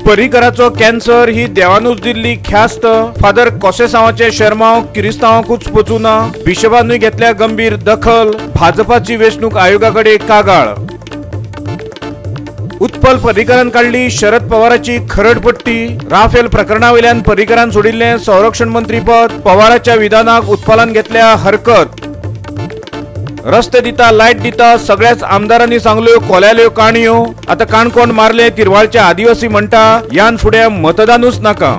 पर्रीकराचो cancer ही देवानूच दिल्ली ख्यास्त. Father कोसेसांवाचे शेरमाव किरिस्तांवांकूच पचूना. बिशपानूय घेतल्या गंभीर दखल. भाजपाची वेंचणूक आयोगा कडेन कागाळ. उत्पल पर्रीकरान काडली शरद पवाराची खरडपट्टी. राफेल प्रकरणावेल्यान पर्रीकरान सोडिल्लें संरक्षण मंत्रीपद. पवाराच्या विधानाक उत्पलान घेतल्या हरकत. रस्ते दिता, लायट दिता, सगळ्याच आमदारांनी सांगल्यो कोल्याल्यो काणयो. आता काणकोण मारले तिरवाळचे आदिवासी म्हणटा यान फुडें मतदानूच नाका.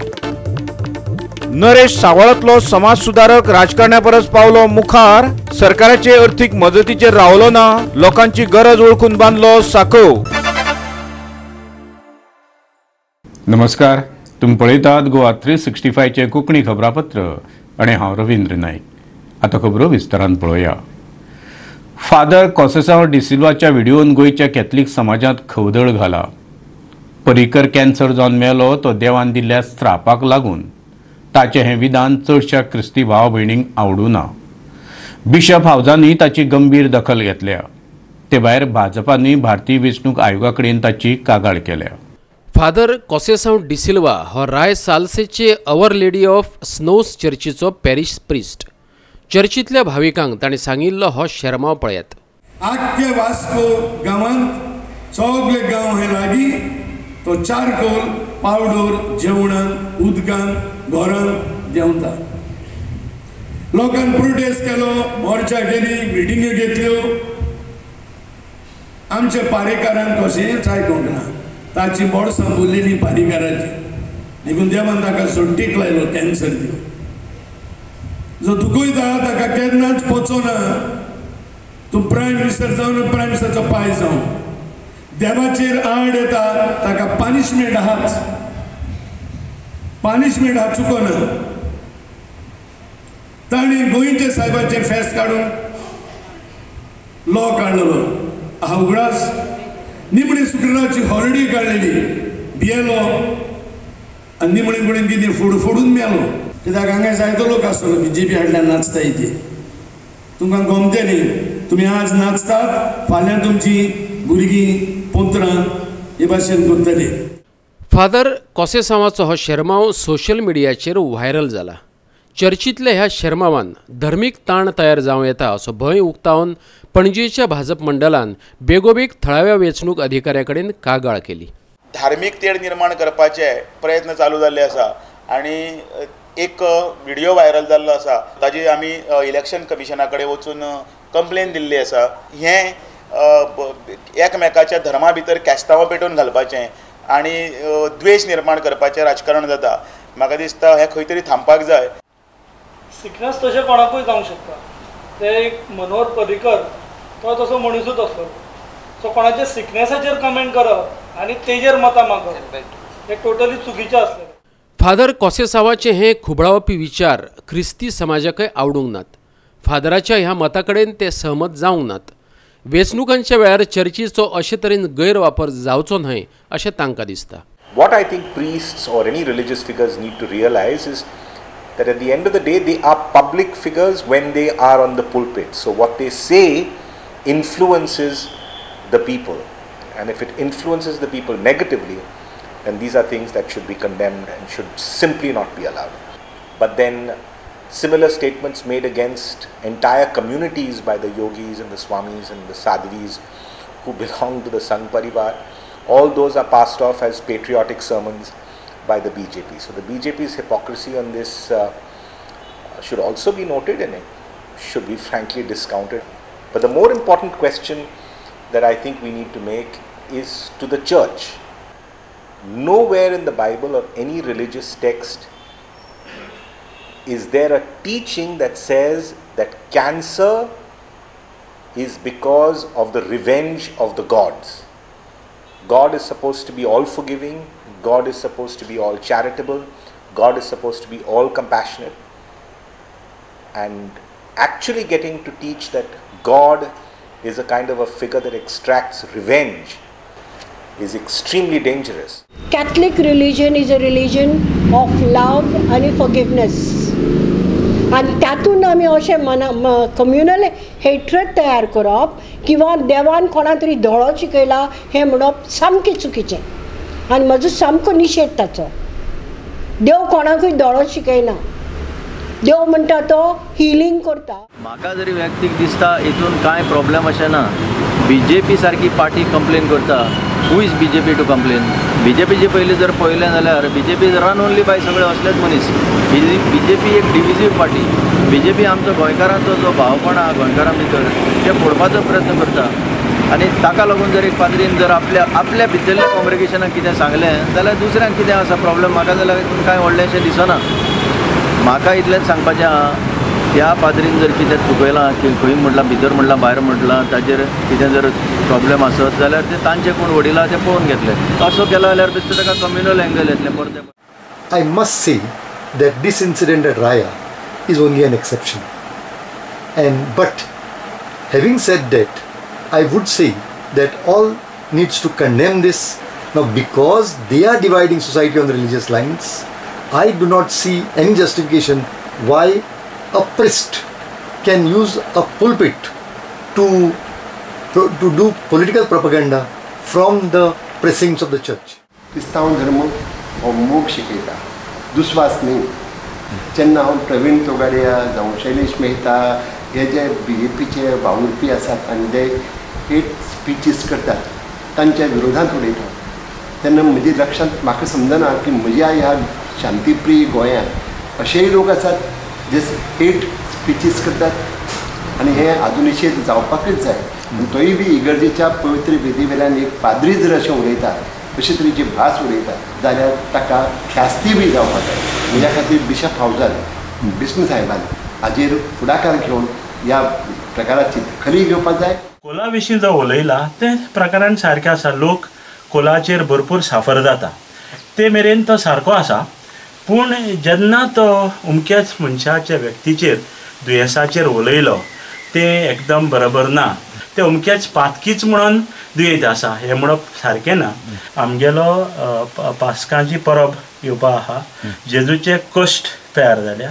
नरेश सावळांतलो समाज सुधारक राजकारण्या परस पावलो मुखार. सरकाराचे अर्थीक मजतीचेर रावलो ना. लोकांची गरज वळखून बांदलो साकव. नमस्कार, तुमी पळयतात गोवा 365 कोंकणी खबरापत्र आनी हांव रवींद्र नायक. आतां खबरो विस्तारान पळोवया. फादर कोसेसांव डिसिल्वाच्या व्हिडियोन गोंयच्या कॅथलीक समाजांत खवदळ घाला. पर्रीकर कॅन्सर जावन मेलो तो देवान दिल्ल्या स्त्रापाक लागून. ताचें हें विधान चडश्या क्रिस्ती भाव भयणींक आवडूं ना. बिशप हावजांनी ताची गंभीर दखल घेतल्या. ते भायर भाजपांनी भारतीय वेंचणूक आयोगा कडेन ताची कागाळ केल्या. फादर कोसेसांव डिसिल्वा हो राय सालसेचे our lady of snows चर्चीचो पॅरिश प्रिस्ट. चर्चींतल्या भाविकांक ताणें सांगिल्लो हो शेरमाव पळयात. आख्खे वास्को गांवांत सगळे गांव हे लागीं तो चारकोल पावडर जेवणान उदकान घरान जेवता. लोकांक प्रोटेस्ट केलो, मोर्चा केली, मिटिंग्यो घेतल्यो. आमच्या पारेकारांक कशेंच आयकूंक ना. ताची बोडसां उरलेली पारीकाराची, देखून देवान ताका सोडटीक लायलो कॅन्सर दिवन. जो दुखयता ताका केन्नाच पचोना. तूं प्रायम मिनिस्टर जावन प्रायम मिनिस्टराचो पांय जावन देवाचेर आड येता ताका पनिशमेंट आहाच. पनिशमेंट आहा, चुकोना. ताणें गोंयच्या साहेबाचें फेस काडून लॉ काडलेलो आहा उगडास. निमणे शुक्राची हॉलिडे काडलेली, भियेलो आनी निमणे कडेन कितें फोडून मेलो. कित्याक हांगा जायतो लोक आसतलो बीजेपी हाडल्यान नाचता इथे. तुमकां गमतली, तुमी आज नाचतात, फाल्यां तुमची भुरगीं पोत्रां हे भाशेन करतली. फादर कोसेसांवाचो हो शेरमाव सोशल मिडियाचेर व्हायरल जाला. चर्चींतल्या ह्या शेरमावान धर्मीक ताण तयार जावं येता असो भंय उक्तावन पणजेच्या भाजप मंडळान बेगोबेग थळाव्या वेंचणूक अधिकाऱ्या कडेन कागाळ केली. धार्मीक तेढ निर्माण करपाचे प्रयत्न चालू जाल्ले आसा आनी एक व्हिडिओ व्हायरल जाल्लो आसा. ताजी आमी इलेक्शन कमिशना कडेन वचून कंप्लेन दिल्ली आसा. हें एकमेकाच्या धर्मा भितर कॅस्तांवां पेटोवन घालपाचें आनी द्वेश निर्माण करपाचें राजकारण जाता. म्हाका दिसता हें खंय तरी थांबपाक जाय. सिकनस तशें कोणाकूय जावंक शकता. ते एक मनोहर पर्रीकर तो तसो मनीसूच आसलो. सो कोणाच्या सिकनेसाचेर कमेंट करप आनी तेजेर मतां मागप हें टोटली चुकीचें आसलें. फादर कोसेसांवाचे हे खुबळावपी विचार क्रिस्ती समाजाकय आवडूंक नात. फादराच्या ह्या मता कडेन ते सहमत जावंक नात. वेंचणुकांच्या वेळार चर्चीचो अशे तरेन गैरवापर जावचो न्हय अशें तांकां दिसता. What I think priests or any religious figures need to realize is that at the end of the day they are public figures when they are on the pulpit. So what they say influences the people, and if it influences the people negatively, then these are things that should be condemned and should simply not be allowed. But then similar statements made against entire communities by the yogis and the swamis and the sadhvis who belong to the Sangh Parivar, all those are passed off as patriotic sermons by the BJP. So the BJP's hypocrisy on this should also be noted, and it should be frankly discounted. But the more important question that I think we need to make is to the church. Nowhere in the Bible or any religious text is there a teaching that says that cancer is because of the revenge of the gods. God is supposed to be all forgiving, God is supposed to be all charitable, God is supposed to be all compassionate. And actually getting to teach that God is a kind of a figure that extracts revenge is extremely dangerous. Catholic religion is a religion of love and forgiveness. आनी तातूंत आमी अशें मना communal हेट्रड तयार करप किंवा देवान कोणा तरी धडो शिकयला हें म्हणप सामकें चुकीचें. आनी म्हजो सामको निशेध ताचो. देव कोणाकूय दोळो शिकयना, देव म्हणटा तो हिलींग करता. म्हाका जरी व्यक्तीक दिसता हितून कांय प्रॉब्लेम अशें ना. बीजेपी सारकी पार्टी कंप्लेन करता, who is BJP to complain? बीजेपीचे पयलीं जर पळयलें जाल्यार BJP is run only by सगळे असलेच मनीस. बीजेपी एक डिविजीव पार्टी. बीजेपी आमचो गोंयकारांचो जो भावपण आहा गोंयकारां भितर ते फोडपाचो प्रयत्न करता आनी ताका लागून जर एक पाद्रीन जर आपल्या आपल्या भितरल्या कॉंग्रेगेशनाक कितें सांगलें जाल्यार दुसऱ्यांक कितें आसा प्रॉब्लेम म्हाका जाल्यार कांय व्हडलें अशें दिसना. म्हाका इतलेंच सांगपाचें आहा, त्या पाद्रीन जर कितें चुकयलां की खंय म्हटलां भितर म्हटलां भायर म्हटलां ताजेर कितें जर प्रॉब्लेम आसत जाल्यार ते तांचे कोण वडील आहा ते पळोवन घेतले. असो केलो जाल्यार बेश्टें ताका कम्युनल एंगल येतलें परतें. I must say that this incident at Raya is only an exception. But having said that, I would say that all needs to condemn this. Now, because they are dividing society on the religious lines, I do not see any justification why a priest can use a pulpit to do political propaganda from the precincts of the church. क्रिस्तांव धर्म हो मोग शिकयता, दुस्वास न्ही. जेन्ना हांव प्रवीण तोगाडिया जावं शैलेश मेहता हे जे बीजेपीचे वावुरपी आसात आनी जे हेट स्पिचीस करतात तांच्या विरोधांत उलयता तेन्ना म्हज्या लक्षांत म्हाका समजना की म्हज्या ह्या शांतीप्रिय गोंयांत अशेय लोक आसात जे हेट स्पिचीस करतात आनी हें आजून निशेध जावपाकच जाय. आनी तोय बी इगर्जेच्या पवित्र वेदी वेल्यान एक पाद्री जर अशें उलयता, अशे तरेची भास उलयता जाल्यार ताका ख्यास्ती बी जावपाक जाय. म्हज्या खातीर बिशप हावजान बिस्म साहेबान हाजेर फुडाकार घेवन ह्या प्रकाराची दखली घेवपाक जाय. कोला विशीं जो उलयला तें प्रकरण सारकें आसा. लोक कोलाचेर भरपूर साफर जाता ते मेरेन तो सारको आसा, पूण जेन्ना तो अमक्याच मनशाच्या व्यक्तीचेर दुयेंसाचेर उलयलो तें एकदम बरोबर ना. तें अमक्याच पातकीच म्हणून दुयेंत आसा हें म्हणप सारकें ना. आमगेलो पास्कांची परब येवपा आहा, जेजूचे कश्ट तयार जाल्या,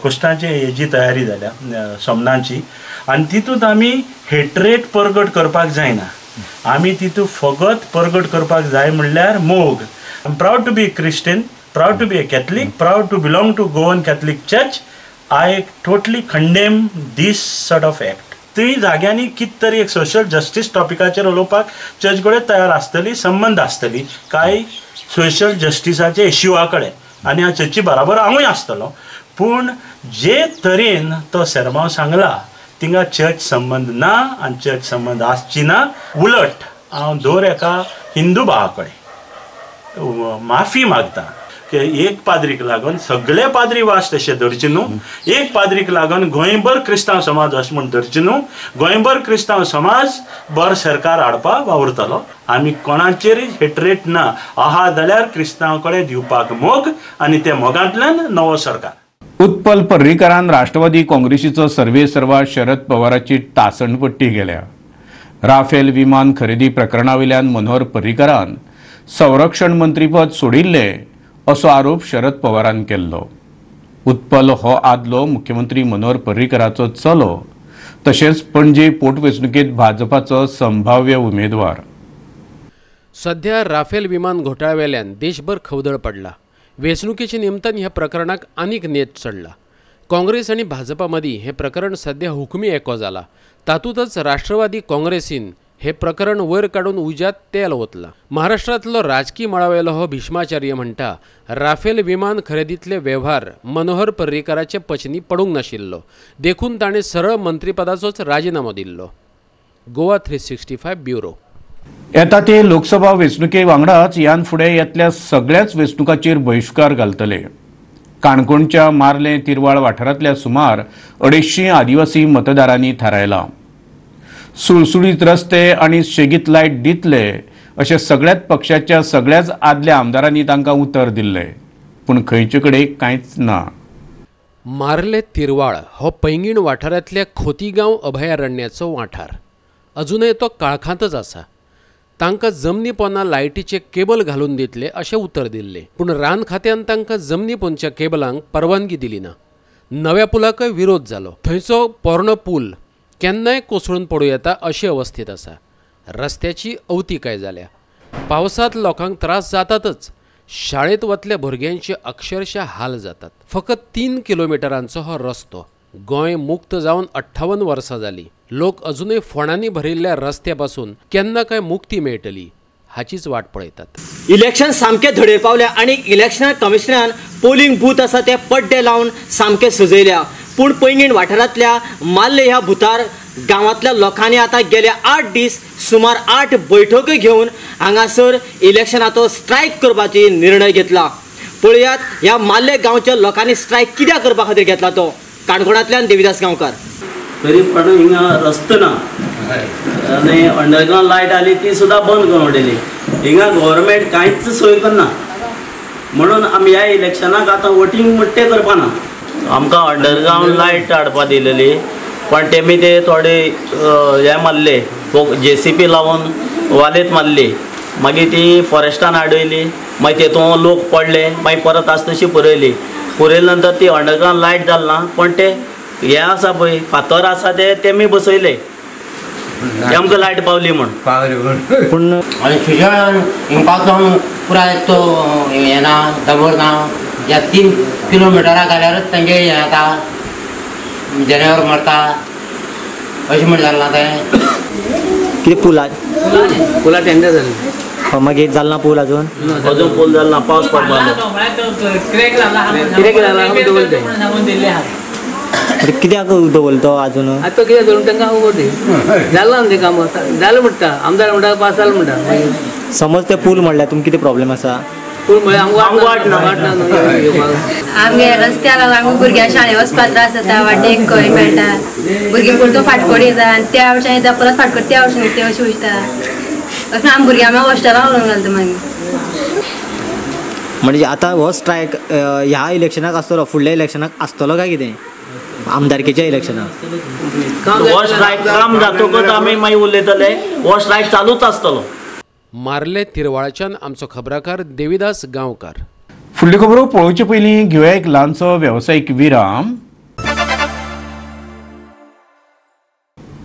कश्टांची हेजी तयारी जाल्या सोमनाची, आनी तितूंत आमी हेट्रेट परगट करपाक जायना. आमी तितूंत फकत परगट करपाक जाय म्हणल्यार मोग. I am proud to be Christian, proud to be a Catholic, proud to belong to Goan Catholic Church. I totally condemn this sort of act. थंय जाग्यांनी कितें तरी एक सोशल जस्टीस टॉपिकाचेर उलोवपाक चर्च कडेन तयार आसतली, संबंद आसतली कांय सोशल जस्टिसाच्या इश्यूआ कडेन, आनी ह्या चर्ची बराबर हांवूय आसतलो. पूण जे तरेन तो सेरमांव सांगला तिंगा चर्च संबंद ना आनी चर्च संबंद आसची ना. उलट हांव दर एका हिंदू भावा कडेन माफी मागता की एक पाद्रीक लागून सगळे पाद्री वास तशें धरचे न्हू, एक पाद्रीक लागून गोंयभर क्रिस्तांव समाज अशें म्हूण धरचे न्हू. गोंयभर क्रिस्तांव समाज बर सरकार हाडपाक वावुरतलो. आमी कोणाचेरय हेटरेट ना आहा जाल्यार क्रिस्तांव कडेन दिवपाक मोग आनी त्या मोगांतल्यान नवो सरकार. उत्पल पर्रीकारान राष्ट्रवादी काँग्रेसीचो सर्वेसर्वा शरद पवाराची तासणपट्टी गेल्या. राफेल विमान खरेदी प्रकरणावेल्यान मनोहर पर्रीकारान संरक्षण मंत्रीपद सोडिल्लें असो आरोप शरद पवारान केल्लो. उत्पल हो आदलो मुख्यमंत्री मनोहर पर्रीकराचो चलो, तशेंच पणजे पोटवेंचणुकेंत भाजपाचो संभाव्य उमेदवार. सध्या राफेल विमान घोटाळ्यावेल्यान देशभर खवदळ पडला. वेंचणुकेच्या निमतान ह्या प्रकरणाक आनीक नेट चडला. काँग्रेस आनी भाजपा मदीं हें प्रकरण सध्या हुकमी एको जाला. तातूंतच राष्ट्रवादी काँग्रेसीन हे प्रकरण वयर काडून उज्यांत तेल ओतलां. महाराष्ट्रांतलो राजकी मळावेलो हो भीष्माचार्य म्हणटा, राफेल विमान खरेदींतले वेव्हार मनोहर पर्रीकाराचे पचनी पडूंक नाशिल्लो, देखून ताणें सरळ मंत्रीपदाचोच राजिनामो दिल्लो. गोवा 365 ब्युरो. येता ते लोकसभा वेंचणुके वांगडाच ह्यान फुडें येतल्या सगळ्याच वेंचणुकांचेर बहिश्कार घालतले. काणकोणच्या मार्ले तिरवाळ वाठारांतल्या सुमार 250 आदिवासी मतदारांनी थारायलां. सुळसुळीत रस्ते आनी शेगीत लायट दितले अशें सगळ्याच पक्षाच्या सगळ्याच आदल्या आमदारांनी तांकां उतर दिल्लें, पूण खंयचे कडेन कांयच ना. मार्ले तिरवाळ हो पैंगीण वाठारांतल्या खोतीगांव अभयारण्याचो वाठार. अजूनय तो काळखांतच आसा. तांकां जमनी पोंदा लायटीचे केबल घालून दितले अशें उतर दिल्लें, पूण रान खात्यान तांकां जमनी पोंदच्या केबलांक परवानगी दिली ना. नव्या पुलाकय विरोध जालो. थंयचो पोरणो पूल केन्नाय कोसळून पडूं येता अशे अवस्थेंत आसा. रस्त्याची अवतिकाय जाल्या. पावसांत लोकांक त्रास जातातच, शाळेंत वतल्या भुरग्यांचे अक्षरशः हाल जातात. फकत 3 किलोमिटरांचो हो रस्तो. गोंय मुक्त जावन 58 वर्सां जाली. लोक अजूनय फोंडांनी भरिल्ल्या रस्त्या पासून केन्ना काय मुक्ती मेळटली हाचीच वाट पळयतात. इलेक्शन सामकें धडेर पावल्या आनी इलेक्शन कमिशनरान पोलिंग बूथ आसा ते पड्डे लावन सामके सजयल्या. पूण पैंगीण वाठारांतल्या माल्ले ह्या भुतार गांवांतल्या लोकांनी आतां गेले 8 दीस सुमार 8 बैठकी घेवन हांगासर इलेक्शनाचो स्ट्रायक करपाची निर्णय घेतला. पळयात ह्या माल्ले गांवच्या लोकांनी स्ट्रायक कित्याक करपा खातीर घेतला तो. काणकोणांतल्यान देविदास गांवकार. तरी पण हिंगा रस्तो ना आनी अंडरग्रावंड लायट आली ती सुद्दां बंद करून उडयली. हिंगा गव्हर्मेंट कांयच सोय करना म्हणून आमी ह्या इलेक्शनाक आतां वोटींग म्हणटे करपाना. आमकां अंडरग्रावंड लायट हाडपा दिलेली पण तेमी ते थोडे हे मारले, जेसीपी लावन वालेत मारली, मागीर ती फॉरेस्टान हाडयली, मागीर तेतून लोक पडले, मागीर परत आस तशी पुरयली. पुरयले नंतर ती अंडरग्रावंड लायट जाल ना, पण ते हे आसा पळय फातर आसा ते तेमी बसयले, आमकां लायट पावली म्हण. पूण आनी शिजन हिंगा जावन पुराय तो येना दवर ना. ह्या 3 किलोमिटरा घाल्यारच तेंगे हें जाता, जनावर मरता अशें म्हण जालें ना तें. कितें पुला पुला टेंडर जालें मागीर जाल ना पूल अजून? अजून पूल जाल ना, पावस पडपाक क्रॅक जाला दवरले. कित्याक दवरलो तो अजून? आतां कित्याक दवरून तांकां खबर ती जालें ना तें काम जालें म्हणटा, आमदार म्हणटा पास जालें म्हणटा. समज ते पूल म्हणल्यार तुमकां कितें प्रॉब्लेम आसा? पूल म्हणल्यार आमकां वाट ना, वाट ना आमगे रस्त्या लागून आमकां भुरग्यांक शाळेक वचपाक त्रास जाता. वाटेक खंय मेळटा भुरगीं परतून फाटकोड येता आनी त्या वटेन येता परत फाटकोड त्या वटेन ते अशें वयता. अशें आमी भुरग्यांक मागीर हॉस्टेलाक व्हरून घालता. मागीर म्हणजे आतां हो स्ट्रायक ह्या इलेक्शनाक आसतलो, फुडल्या इलेक्शनाक आसतलो काय कितें आमदारकेच्या इलेक्शनाक? हो स्ट्रायक काम जातकच आमी मागीर उलयतले, हो स्ट्रायक चालूच आसतलो. मार्ले तिरवाळच्यान आमचो खबराकार देविदास गांवकार. फुडल्यो खबरो पळोवचे पयलीं घेवया एक ल्हानसो वेवसायीक विराम.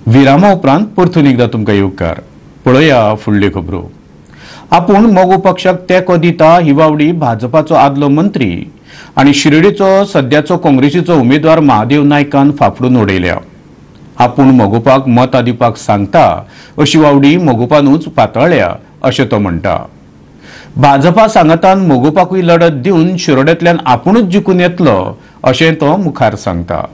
विरामा उपरांत परतून एकदां तुमकां येवकार. पळया फुडल्यो खबरो. आपूण मगो पक्षाक तेंको दिता ही वावडी भाजपाचो आदलो मंत्री आनी शिरोडेचो सद्याचो काँग्रेसीचो उमेदवार महादेव नायकान फाफडून उडयल्या. आपूण मगोपाक मतां दिवपाक सांगता अशी वावडी मगोपानूच पातळ्ळ्या अशें तो म्हणटा. भाजपा सांगातान मगोपाकूय लढत दिवन शिरोड्यांतल्यान आपुणूच जिखून येतलो अशें तो मुखार सांगता.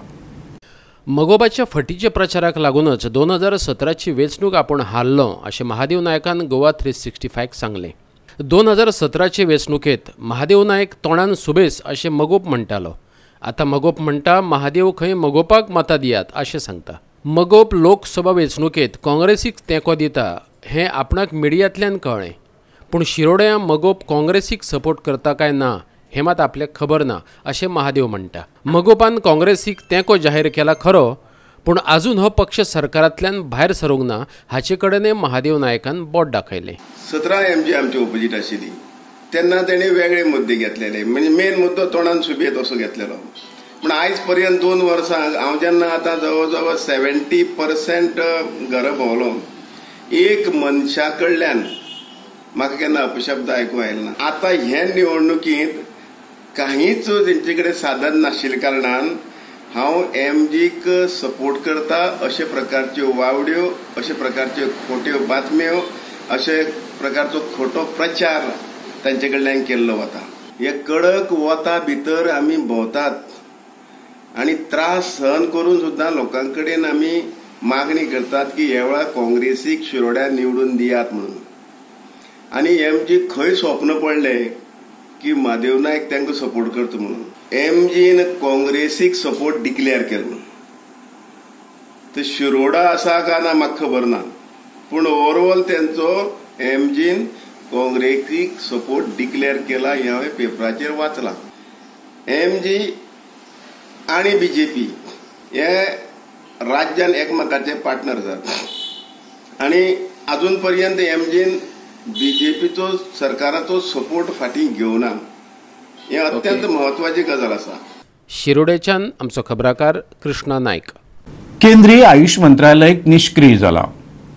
मगोबाच्या फटीच्या प्रचाराक लागूनच 2017ची वेंचणूक आपूण हारलो अशें महादेव नायकान गोवा 365 सांगलें. 2017चे वेंचणुकेंत महादेव नायक तोंडान सुबेस अशें मगोप म्हणटालो. आतां मगोप म्हणटा महादेव खंय मगोपाक मतां दियात अशें सांगता. मगोप लोकसभा वेंचणुकेंत काँग्रेसीक तेंको दिता हें आपणाक मिडियांतल्यान कळ्ळें, पूण शिरोड्यां मगोप काँग्रेसीक सपोर्ट करता काय ना हें मात आपल्याक खबर ना अशें महादेव म्हणटा. मगोपान काँग्रेसीक तेंको जाहीर केला खरो, पूण आजून हो पक्ष सरकारांतल्यान भायर सरूंक ना हाचे कडेनय महादेव नायकान बोट दाखयलें. 17 MG आमची ओपोजीट आशिल्ली तेन्ना तेणी वेगळे मुद्दे घेतलेले, म्हणजे मेन मुद्दो तोंडान सुबेत असो घेतलेलो. पूण आयज पर्यंत 2 वर्सां हांव जेन्ना आतां जवळ जवळ 70% घरां भोंवलो, एक मनशा कडल्यान म्हाका केन्ना अपशब्द आयकूंक आयलो ना. आतां हे निवडणुकींत कांयच तेंचे कडेन साधन नाशिल्ल्या कारणान हांव एमजीक सपोर्ट करता अशे प्रकारच्यो वावड्यो, अशे प्रकारच्यो खोट्यो बातम्यो, अशे प्रकारचो खोटो प्रचार तांचे कडल्यान केल्लो वता. हे कडक वता भितर आमी भोंवतात आनी त्रास सहन करून सुद्दां लोकां कडेन आमी मागणी करतात की ह्या वेळार काँग्रेसीक शिरोड्या निवडून दियात म्हणून. आनी एमजी खंय स्वप्न पडलें की महादेव नायक तांकां सपोर्ट करता म्हणून. एमजीन काँग्रेसीक सपोर्ट डिक्लेअर केलो. ते शिरोडा आसा काय ना म्हाका खबर ना, पूण ओवरऑल तेंचो एमजीन काँग्रेसीक सपोर्ट डिक्लेअर केला हें हांवें पेपराचेर वाचलां. एमजी आनी बीजेपी हे राज्यान एकमेकाचे पार्टनर आसात आनी अजून पर्यंत एमजीन बीजेपीचो सरकाराचो सपोर्ट फाटीं घेवना, हें अत्यंत म्हत्वाची गजाल आसा. शिरोडेच्यान आमचो खबराकार कृष्णा नायक. केंद्रीय आयुष मंत्रालय निष्क्रिय जाला,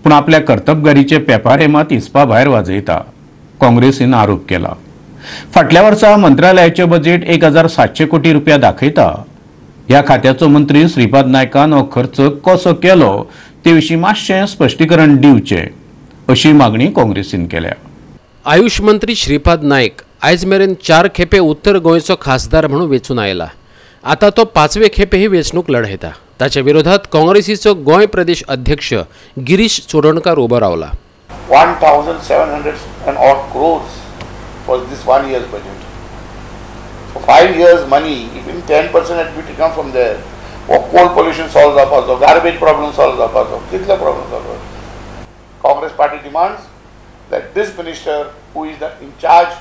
पूण आपल्या कर्तबगारीचे पेपारे मात हिसपा भायर वाजयता. काँग्रेसीन आरोप केला. फाटल्या वर्सा मंत्रालयाचें बजेट 1700 कोटी रुपया दाखयता. ह्या खात्याचो मंत्री श्रीपाद नायकान हो खर्च कसो केलो ते विशीं मातशें स्पश्टीकरण दिवचें अशी मागणी काँग्रेसीन केल्या. आयुष मंत्री श्रीपाद नायक आयज मेरेन 4 खेपे उत्तर गोंयचो खासदार म्हणून वेंचून आयला. आतां तो 5वे खेपे ही वेंचणूक लढयता. ताच्या विरोधात काँग्रेसीचो गोंय प्रदेश अध्यक्ष गिरीश चोडणकार उबो रावला. 1700 and odd crores was this 1 year's budget. For 5 years money, even 10% had to be taken from there. Or coal pollution solve जावपाचो, garbage problem solve जावपाचो, कितले problem solve जावपाचो. Congress party demands that this minister who is the in charge,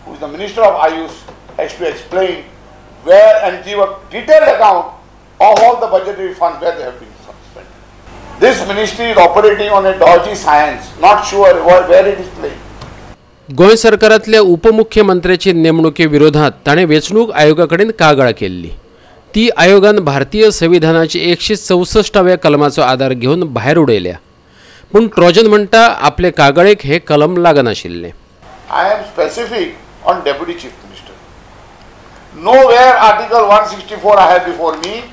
who is the minister of Ayush, has to explain where and give a detailed account of all the budgetary funds where they have been spent. This ministry is operating on a dodgy science, not sure where it is playing. Goa सरकारांतल्या उपमुख्यमंत्र्याचे नेमणुके विरोधात ताणें वेंचणूक आयोगा कडेन कागाळ केल्ली. ती आयोगान भारतीय संविधानाची 164व्या कलमाचो आदार घेवन भायर उडयल्या. पूण ट्रोजन म्हणटा आपले कागाळेक हे कलम लागनाशिल्लें. I am specific on deputy chief minister. Nowhere article 164 I have before me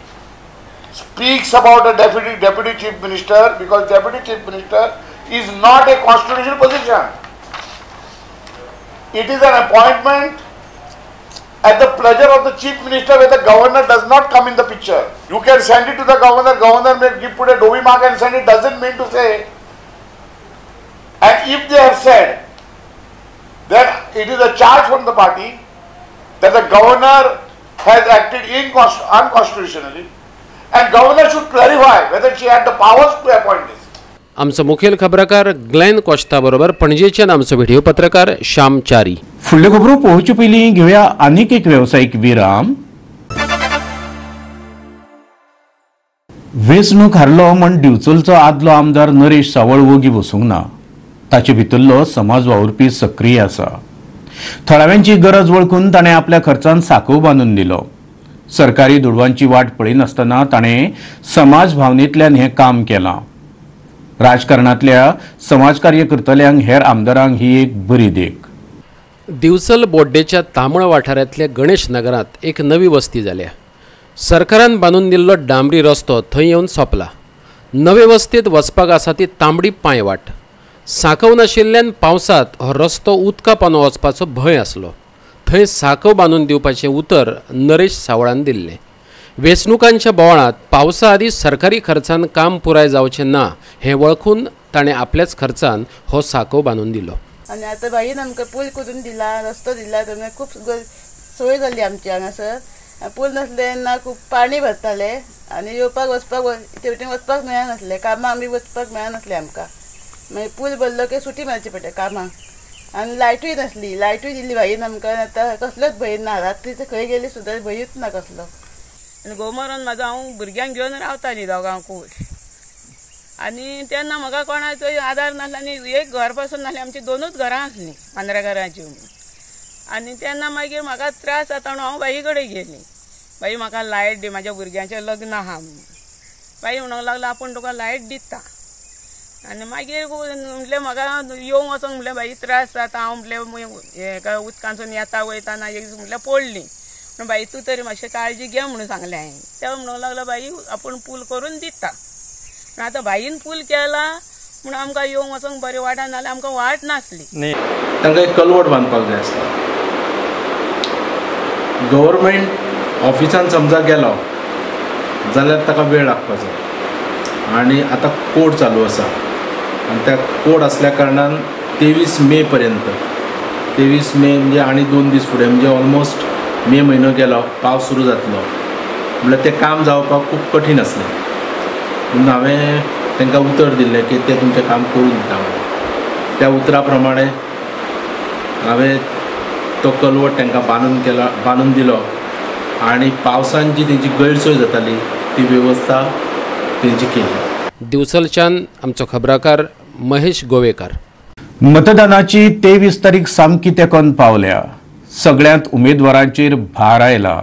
speaks about a deputy chief minister, because deputy chief minister is not a constitutional position. It is an appointment at the pleasure of the chief minister, where the governor does not come in the picture. You can send it to the governor, governor may give, put a dovi mark and send it, doesn't mean to say. And if they have said, then it is a charge from the party that the governor has acted unconstitutionally, and governor should clarify whether she had the powers to appoint this. आमचो मुखेल खबराकार Glenn कोश्ता बरोबर पणजेच्यान आमचो video पत्रकार श्याम चारी. फुडल्यो खबरो पळोवचे पयलीं घेवया आनीक एक वेवसायीक विराम. वेंचणूक हारलो म्हण दिवचलचो आदलो आमदार नरेश सावळ वोगी बसूंक ना. ताचे भितरलो समाज वावुरपी सक्रीय आसा. थळाव्यांची गरज वळखून ताणें आपल्या खर्चान सांकव बांदून दिलो. सरकारी दुडवांची वाट पळयनासतना ताणें समाज भावनेंतल्यान हें काम केलां. राजकारणांतल्या समाजकार्य करतल्यांक हेर आमदारांक ही एक बरी देख. दिवचल बोड्डेच्या तांबळ वाठारांतल्या गणेश नगरांत एक नवी वस्ती जाल्या. सरकारान बांदून दिल्लो डांबरी रस्तो थंय येवन सोंपला. नवे वस्तींत वचपाक आसा ती तांबडी पांयवाट. सांकव नाशिल्ल्यान पावसांत हो रस्तो उदका पानो वचपाचो भंय आसलो. थंय सांकव बांदून दिवपाचें उतर नरेश सावळान दिल्लें. वेंचणुकांच्या बोवाळांत पावसा आदीं सरकारी खर्चान काम पुराय जावचें ना हें वळखून ताणें आपल्याच खर्चान हो सांकव बांदून दिलो. आनी आतां बाईन आमकां पूल करून दिला, रस्तो दिला, तर खूब सोय जाली आमची हांगासर. पूल नासले तेन्ना खूब पाणी भरताले आनी येवपाक वचपाक ते वटेन वचपाक मेळनासलें, कामां आमी वचपाक मेळनासलें आमकां. मागीर पूल भरलो की सुटी मारची पडटा कामाक. आनी लायटूय नासली, लायटूय दिली बाईन आमकां. आतां कसलोच भंय ना, रात्रीचो खंय गेली सुद्दां भंयूच ना कसलो. आनी घोव मरोन म्हाजो हांव भुरग्यांक घेवन रावतालीं दोगांकूय. आनी तेन्ना म्हाका कोणाचो आदार नासलो आनी एक घर पासून नासलें, आमची 2च घरां आसलीं 15 घरांची. आनी तेन्ना मागीर म्हाका त्रास जाता म्हणून हांव बाई कडेन गेली. बाई म्हाका लायट दी, म्हाज्या भुरग्यांचें लग्न आहा म्हणून. बाई म्हणूंक लागलो आपूण तुका लायट दिता. आनी मागीर म्हटलें म्हाका येवंक वचोंक म्हटलें बाई त्रास जाता, हांव म्हटलें हें उदकांतसून येता वयता ना एक दीस म्हटल्यार पडली. पूण बाई तूं तरी मातशें काळजी घे म्हणून सांगलें हांवें. तें म्हणूंक लागलो बाई आपूण पूल करून दिता. पूण आतां बाईन पूल केला म्हणून आमकां येवंक वचोंक बरें वाट, नाल्यार आमकां वाट नासली. न्ही, तांकां एक कलवट बांदपाक जाय आसता. गव्हर्मेंट ऑफिसान समजा गेलो जाल्यार ताका वेळ लागपाचो, आनी आतां कोड चालू आसा आनी त्या कोड आसल्या कारणान 23 मे पर्यंत, 23 मे म्हणजे आनी 2 दीस फुडें, म्हणजे ऑलमोस्ट मे म्हयनो गेलो, पावस सुरू जातलो, म्हणल्यार तें काम जावपाक खूब कठीण आसलें. म्हणून हांवें तांकां उतर दिल्लें की तें तुमचें काम करून दिता म्हणून. त्या उतरा प्रमाणे हांवें तो कलवट तांकां बांदून दिलो आनी पावसान जी तेंची गैरसोय जाताली ती वेवस्था तेंची केली. दिवचलच्यान आमचो खबराकार महेश गोवेकार. मतदानाची 23 तारीख सामकी तेंकोन पावल्या. सगळ्यांत उमेदवारांचेर भार आयला.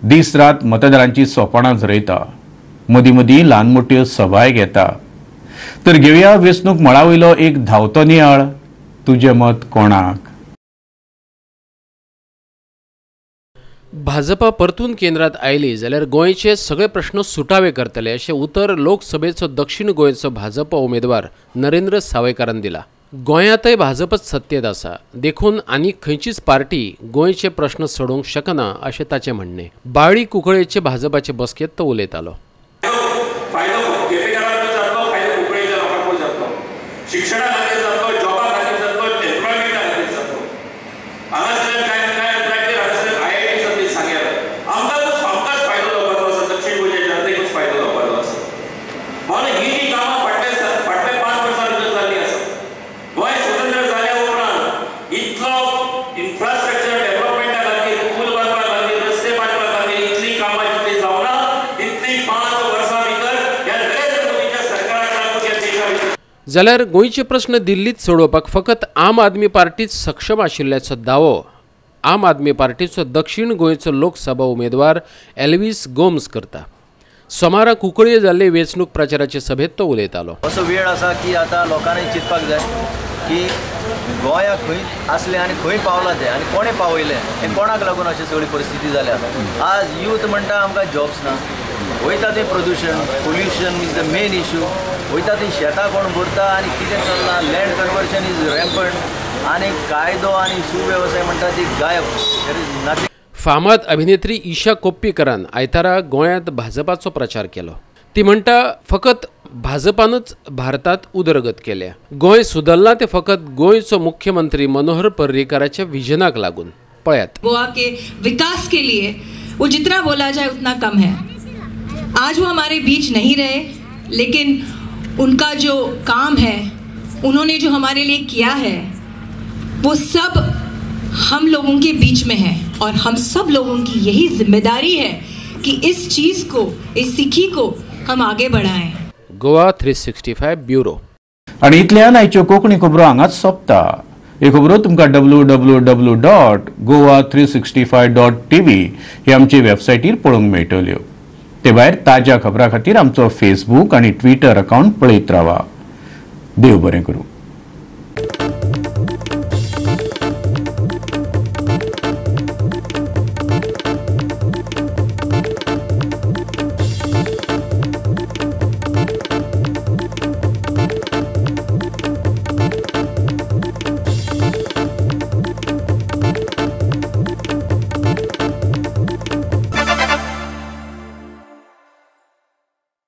दीस रात मतदारांची सोपाणां झरयता, मदीं मदीं ल्हान मोट्यो सभाय घेता. तर घेवया वेंचणूक मळा वयलो एक धांवतो नियाळ. तुजें मत कोणाक? भाजपा परतून केंद्रात आयली जाल्यार गोंयचे सगळे प्रश्न सुटावे करतले अशें उतर लोकसभेचो दक्षिण गोंयचो भाजपा उमेदवार नरेंद्र सावयकारान दिला. गोंयांतय भाजपच सत्तेत आसा, देखून आनी खंयचीच पार्टी गोंयचे प्रश्न सोडोवंक शकना अशें ताचें म्हणणें. बाळी कुंकळेचे भाजपाचे बसकेंत तो उलयतालो. जाल्यार गोंयचे प्रश्न दिल्लीत सोडोवपाक फकत आम आदमी पार्टीच सक्षम आशिल्ल्याचो दावो आम आदमी पार्टीचो दक्षिण गोंयचो लोकसभा उमेदवार एल्वीस गोम्स करता. सोमारा कुंकळये जाल्ले वेंचणूक प्रचाराचे सभेत तो उलयतालो. असो वेळ आसा की आतां लोकांनी चिंतपाक जाय की गोंया खंय आसलें आनी खंय पावलां तें आनी कोणें पावयलें हें, कोणाक लागून अशी सगळी परिस्थिती जाल्या. आज यूथ म्हणटा आमकां जॉब्स ना, वयता तें प्रदुशण, pollution is the main issue, वयता ती शेतां कोण भरता आनी कितें चल्लां, लँड कन्वर्शन is rampant आनी कायदो आनी सुवेवस्था म्हणटा ती गायब. There is nothing. फामाद अभिनेत्री ईशा कोप्पीकरान आयतारा गोंयांत भाजपाचो प्रचार केलो. ती म्हणटा फकत भाजपानच भारतात उदरगत केल्या, गोंय सुदरलां तें फकत गोंयचो मुख्यमंत्री मनोहर पर्रीकाराच्या विजनाक लागून. पळयात. गोवा के विकास के लिए वो जितना बोला जाए उतना कम है. आज वो हमारे बीच नहीं रहे, लेकिन उनका जो काम है, उन्होंने जो हमारे लिए किया है, वो सब हम लोगों के बीच में है और हम सब लोगों की यही जिम्मेदारी है कि इस चीज़ को, इस सिक्की को हम आगे बढ़ाएं. गोवा 365 ब्युरो. आनी इतल्यान आयच्यो कोंकणी खबरो हांगाच सोंपता. ह्यो खबरो तुमकां www.goa365.tv हे आमचे वेबसायटीर पळोवंक मेळटल्यो. ते भायर ताज्या खबरां खातीर आमचो फेसबूक आनी ट्विटर अकावंट पळयत रावा. देव बरें करूं.